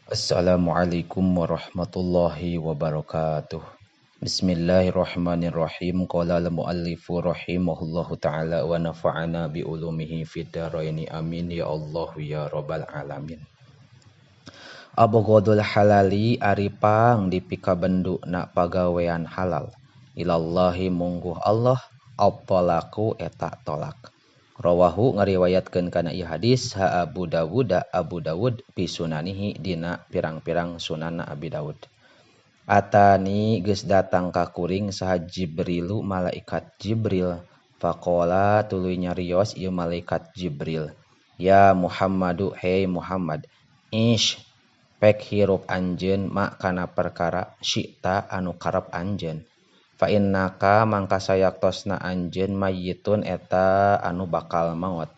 Assalamualaikum warahmatullahi wabarakatuh. Bismillahirrahmanirrahim. Qala al-muallifu rahimahullahu ta'ala wa nafa'ana bi ulumihi fid dharaini amin ya Allah ya rabbal alamin. Abghadul halali ari pang dipikabenduna pagawean halal. Ilallahi mungguh Allah at-talaqu eta tolak. Rawahu ngariwayatkeun kana ieu hadis ha Abu Dawud Abu Dawud fi sunanihi dina pirang-pirang sunanna Abi Dawud. Atani geus datang ka kuring saha Jibrilu malaikat Jibril faqala tuluy nyarios ieu malaikat Jibril, ya Muhammadu hei Muhammad, ish pek hirup anjeun ma kana perkara syi'ta anu karep anjeun. Fa innaka mangka sayaktosna anjeun mayyitun eta anu bakal maot.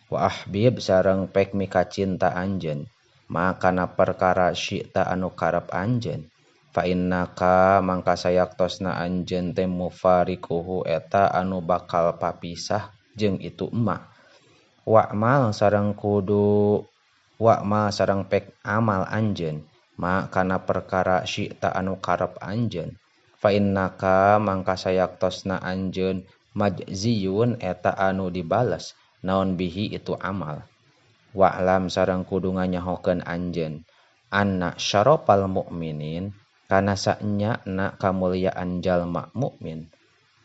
Wa ahbib sareng pek mikacinta anjeun ma kana perkara syi'ta anu karep anjeun. Fa innaka mangka sayaktosna anjeun teh mufariquhu eta anu bakal papisah jeung itu emak. Wa'mal sareng kudu wa'mal sareng pek amal anjeun ma kana perkara syi'ta anu karep anjeun. Fa innaka mangka sayaktosna anjeun majziyun eta anu dibales naon bihi itu amal. Wa'lam sareng kudu nganyahokeun anjeun anna syarafal mukminin kana sanyana kamulyaan jalma mukmin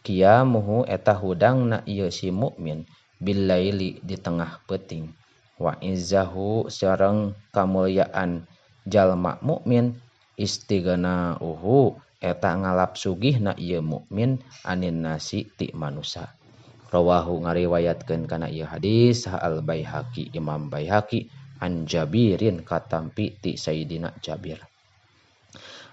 qiyamuhu eta hudangna ieu si mukmin billaili di tengah peuting wa izzahu sareng kamulyaan jalma mukmin istighna'uhu eta ngalap sugihna ieu mukmin anin nasi ti manusa. Rawahu ngariwayatkeun kana ieu hadis Al Baihaqi Imam Baihaqi an Jabirin katampi ti Sayyidina Jabir.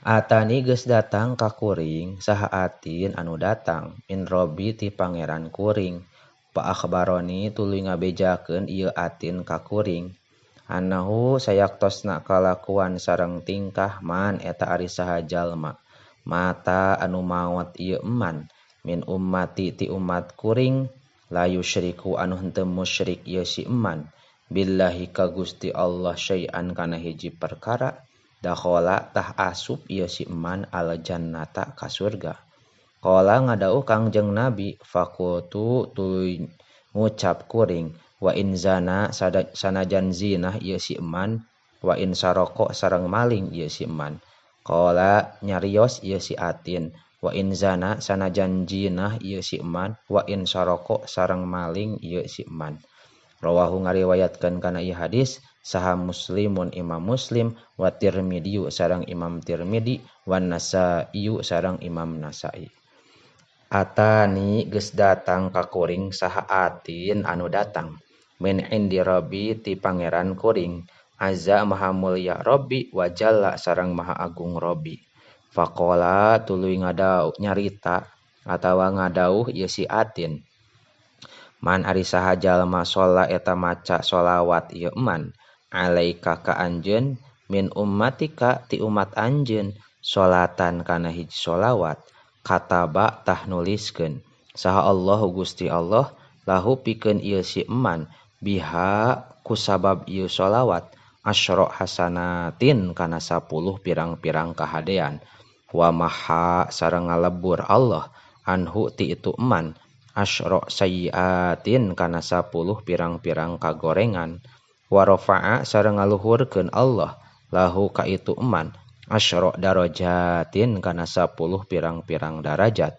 Atani geus datang ka kuring saha atin anu datang min Robbi ti pangeran kuring. Fa akhbaroni tuluy ngabejakeun ieu atin ka kuring annahu sayaktosna kalakuan sareng tingkah man eta ari saha jalma mata anu maot ieu eman min ummati ti umat kuring la yusyriku anu henteu musyrik ieu si eman billahi ka Gusti Allah syai'an kana hiji perkara dakhala tah asup ieu si eman al jannata ka surga. Qala ngadauh Kangjeng Nabi faqultu tuluy ngucap kuring wa in zana sanajan zinah ieu si eman wa in saroko sareng maling ieu si eman. Qala nyarios ieu si atin wa in zana sanajan jinah ieu si eman wa in saroko sareng maling ieu si eman. Rawahu ngariwayatkeun kana ieu hadis saha Muslimun Imam Muslim wa Tirmidzi sareng Imam Tirmidzi wa Nasa'i sareng Imam Nasa'i. Atani geus datang ka kuring saha atin anu datang min indi Rabbi ti pangeran kuring azza maha mulia Rabbi wa jalla sareng maha agung Rabbi. Faqala tuluy ngadauh nyarita atawa ngadauh ieu si atin man ari saha jalma sholla eta maca sholawat ieu eman alaika ka anjeun min ummatika ti umat anjeun sholatan kana hiji sholawat kataba tah nuliskeun saha Allahu Gusti Allah lahu pikeun ieu si eman biha kusabab ieu sholawat asyra hasanatin kana 10 pirang-pirang kahadean wa maha sareng ngalebur Allah anhu ti itu eman asyra sayyiatin kana 10 pirang-pirang kagorengan wa rafa'a sareng ngaluhurkeun Allah lahu ka itu eman asyra darajatin kana 10 pirang-pirang darajat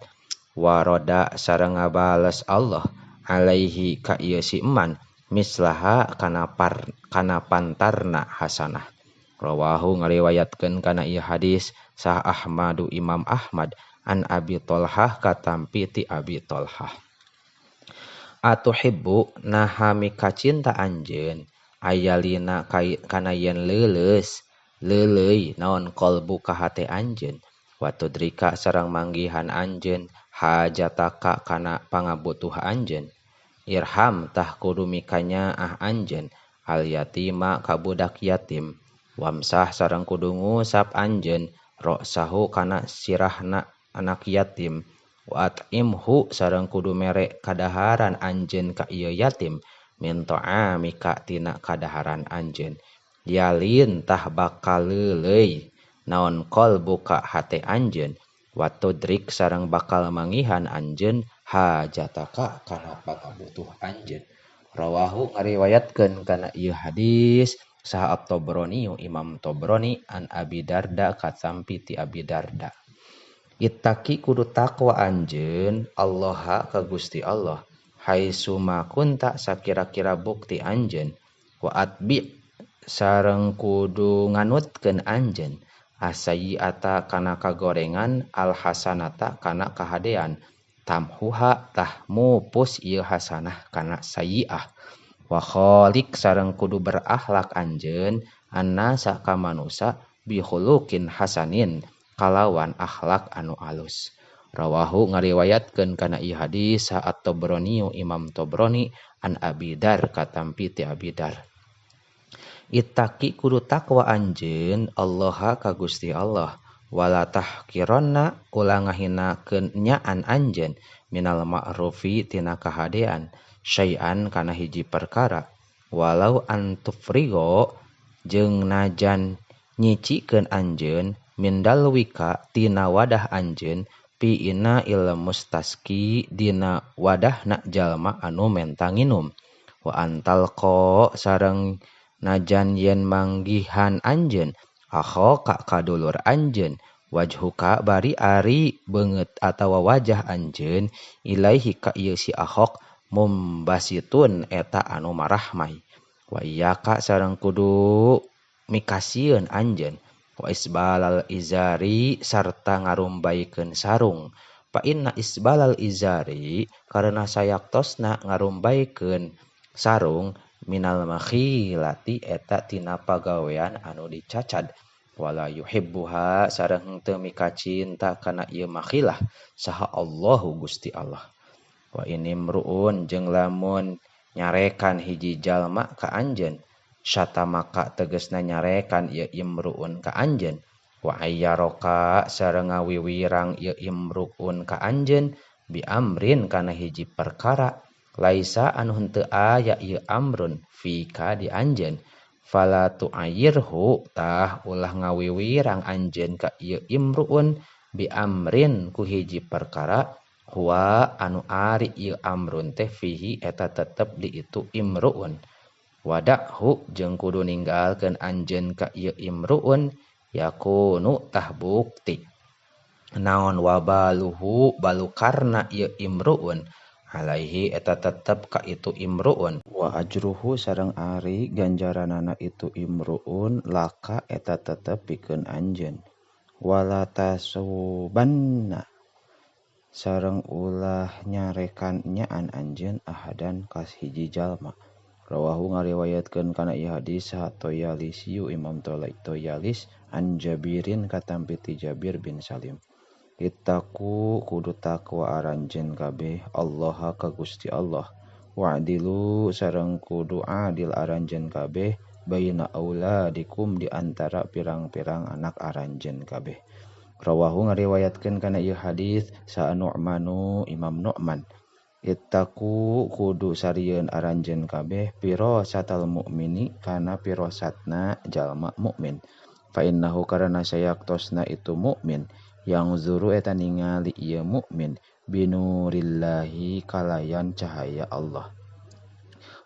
wa rada sareng ngabales Allah alaihi ka ieu si eman mislaha kana pantarna hasanah. Rawahu ngariwayatkeun kana ieu hadis sah Ahmadu Imam Ahmad an Abi Thalhah katampi ti Abi Thalhah. Atuhibbu naha mikacinta anjeun ayalina kana yen leuleus leuleuy naon qalbu ka hate anjeun wa tudrika sareng manggihan anjeun hajataka kana pangabutuh anjeun. Irham tah kudu mikanya ah anjeun al yatima ka budak yatim wamsah sareng kudu ngusap anjeun roksahu kana sirahna anak yatim wa at'imhu sareng kudu mere kadaharan anjeun ka ieu yatim min ta'amika tina kadaharan anjeun. Yalin tah bakal leuleuy naon qalbuka hate anjeun wa tudrik sareng bakal mangihan anjeun hajataka kana pangabutuh anjeun. Rawahu ngariwayatkeun kana ieu hadis saha At-Tabrani Imam Tabrani an Abi Darda katampi ti Abi Darda. Ittaqi kudu takwa anjeun Allah ka Gusti Allah haitsuma kunta sakira-kira bukti anjeun wa atbi sareng kudu nganutkeun anjeun asayyi'ata kana kagorengan alhasanata kana kahadean tamhuha tah mupus ieu hasanah kana sayyi'ah wa khaliq sareng kudu berakhlak anjeun annasa ka manusa bi khuluqin hasanin kalawan akhlak anu alus. Rawahu ngariwayatkeun kana ieu hadis saha At-Tabrani Imam Tabrani an Abi Dar katampi ti Abi Dar. Ittaqi kudu takwa anjeun Allah ka Gusti Allah wala tahqiranna ulah ngahinakeun nyaan anjeun minal ma'rufi tina kahadean syai'an kana hiji perkara walau antufrigo jeung najan nyicikeun anjeun mindalwika tina wadah anjeun pi ina il mustaski dina wadahna jalma anu menta nginum wa antalqa sareng najan yen manggihan anjeun akhoka kadulur anjeun wajhuka bari ari beungeut atawa wajah anjeun ilaihi ka ieu si akhok mumbasitun eta anu marahmai wa iyyaka sareng kudu mikasieun anjeun wa isbalal izari sarta ngarumbaikeun sarung fa inna isbalal izari karena sayaktosna ngarumbaikeun sarung minal makhilati eta tina pagawean anu dicacad wala yuhibbuha sareng teu mikacinta kana ieu makhilah saha Allahu Gusti Allah. Wa inimruun jeung lamun nyarekan hiji jalma ka anjeun syatamaka tegasna nyarekan ieu imruun ka anjeun wa ayyaraka sareng ngawiwirang ieu imruun ka anjeun bi amrin kana hiji perkara laisa anu henteu aya ieu amrun fika di anjeun fala tu'ayirhu tah ulah ngawiwirang anjeun ka ieu imruun bi amrin ku hiji perkara huwa anu ari ieu amrun teh fihi eta tetep di itu imruun wadakhu jeung kudu ninggalkeun anjeun ka ieu imruun yakunu tah bukti naon wabaluhu balukarna ieu imruun alaihi eta tetep ka itu imruun wa ajruhu sareng ari ganjaranana itu imruun laka eta tetep pikeun anjeun wala tasubanna sareng ulah nyarekan nyaan anjeun ahadan ka hiji jalma. Rawahu ngariwayatkeun kana ieu hadis saha Toyalisiu Imam Toyalis an Jabirin katampi ti Jabir bin Salim. Ittaqu kudu takwa aranjeun kabeh Allah ka Gusti Allah wa'dilu sareng kudu adil aranjeun kabeh baina auladikum di antara pirang-pirang anak aranjeun kabeh. Rawahu ngariwayatkeun kana ieu hadis saha Nu'manu Imam Nu'man. Ittaqu kudu sarieun aranjeun kabeh pirasatal mukmini kana pirasatna jalma mukmin fa innahu karana sayaktosna itu mukmin yang zuru eta ningali ieu mukmin binurillahi kalayan cahaya Allah.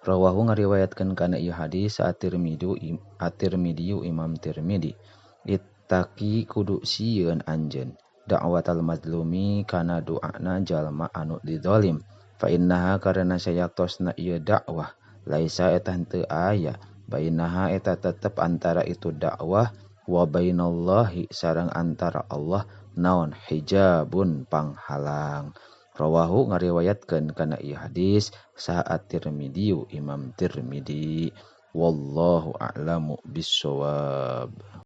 Rawahu ngariwayatkeun kana ieu hadis At-Tirmidzi Imam Tirmidzi. Ittaqi kudu sieun anjeun da'watal mazlumi kana doana jalma anu dizalim fa innaha karena sayaktosna ieu dakwah laisa eta henteu aya bainaha eta tetep antara itu dakwah wa bainallahi sareng antara Allah naon hijabun panghalang. Rawahu ngariwayatkeun kana ieu hadis saha At-Tirmidzi Imam Tirmidzi. Wallahu a'lamu bissawab.